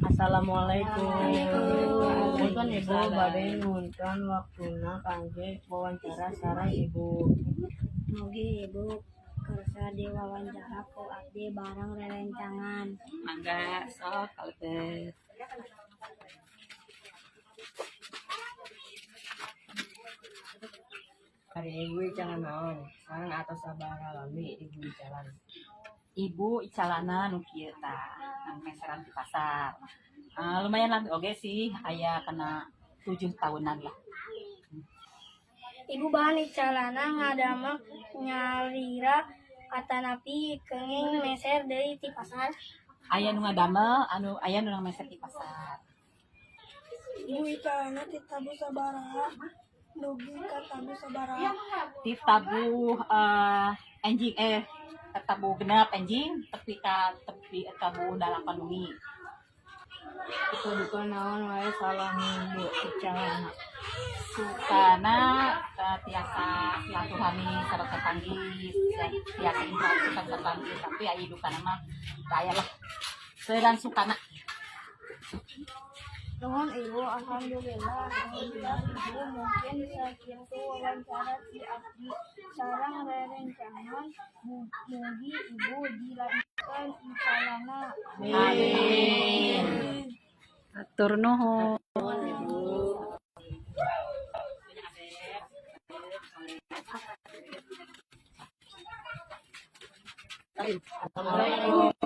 Assalamualaikum. Punten, Ibu, bade nyuhunkeun waktuna kangge wawancara sareng Ibu. Mugi, Ibu kersa diwawancara ku abdi bareng rerencangan. Mangga, sok kalebet. Ari Ibu icalan naon? Sareng atos sabaraha lami Ibu icalan? Ibu icalana nu kieu tah, nang meseran di pasar. Ah, lumayan lami oge sih, aya kena 7 tahunan lah. Ibu bahan icalana ngadamel nyalira atanapi kenging meser deui ti pasar? Aya nu ngadamel, anu aya nu meser di pasar. Ibu icalana ti tabuh sabaraha dugi ka tabuh sabaraha? Ti tabuh enjing, tabuh 6 enjing tepi ka tepi tabuh 8 wengi. Suka duka naon wae salami Ibu icalana? Sukana tiasa silaturahmi sareng tetanggis, tiasa interaksi sareng tetanggis, tapi aya dukana mah aya lah. Sedang sukana. Nuhun, Ibu, alhamdulillah. Alhamdulillah, Ibu, mungkin sakitu wawancara ti abdi sareng rerencangan. Mugi Ibu dilanjutkeun icalana. Amin. Hatur nuhun. Nuhun, Ibu. Assalamualaikum.